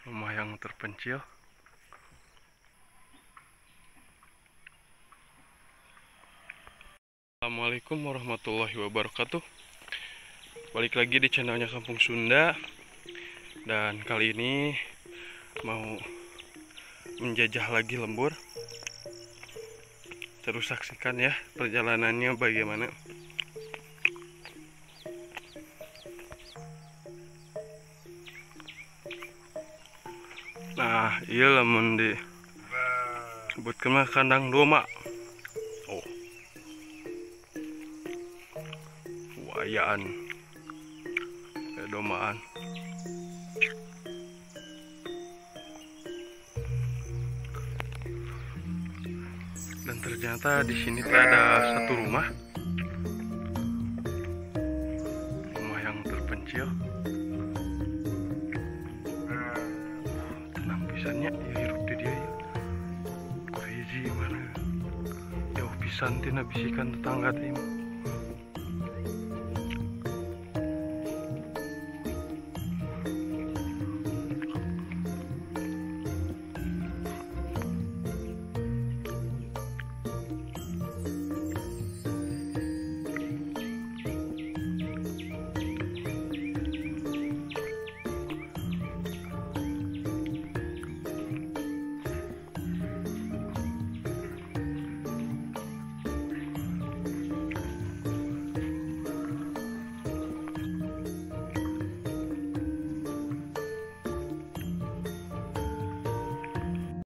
Rumah yang terpencil. Assalamualaikum warahmatullahi wabarakatuh. Balik lagi di channelnya Kampung Sunda. Dan kali ini mau menjajah lagi lembur. Terus saksikan ya perjalanannya bagaimana. Nah, iya lamun di sebutkan mah kandang domba. Oh. Wayaan. Ya, dombaan. Dan ternyata di sini ada satu rumah. Rumah yang terpencil. Tenang pisannya ya hirup di dia ya. Hiji mana? Jauh pisan tina bisikan tetangga teh.